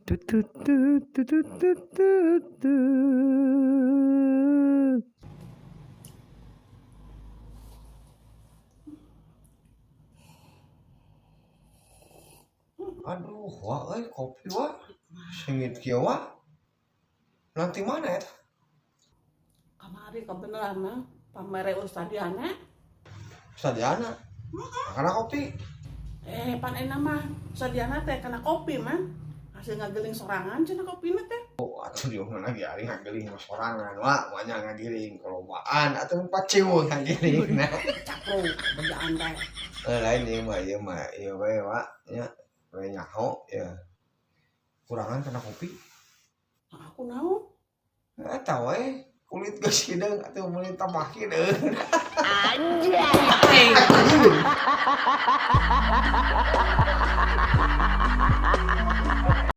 Tut tut tut tut tut tut tut tut. Aduh, wah, euy, kopi wah. Sengit kieu wah. Nanti mana eta? Kamari kebenaran mah pamere Ustadiana. Ustadiana. Karena kopi. Eh, pan enak mah Ustadiana teh kana kopi mah. Hasil ngageling sorangan cenah kopina teh. Oh, atuh di mana lagi ari ngageling mah sorangan wah, banyak ngagiling kelobaan atuh paciweuh ngagiling nah. Capro bejaan teh. Eh, lain ieu mah ieu we wah nya we nyaho ya. Kurangan kana kopi. Nah, aku naon? Eta we kulit geus hideung atuh meuli tambah hideung. Anjay.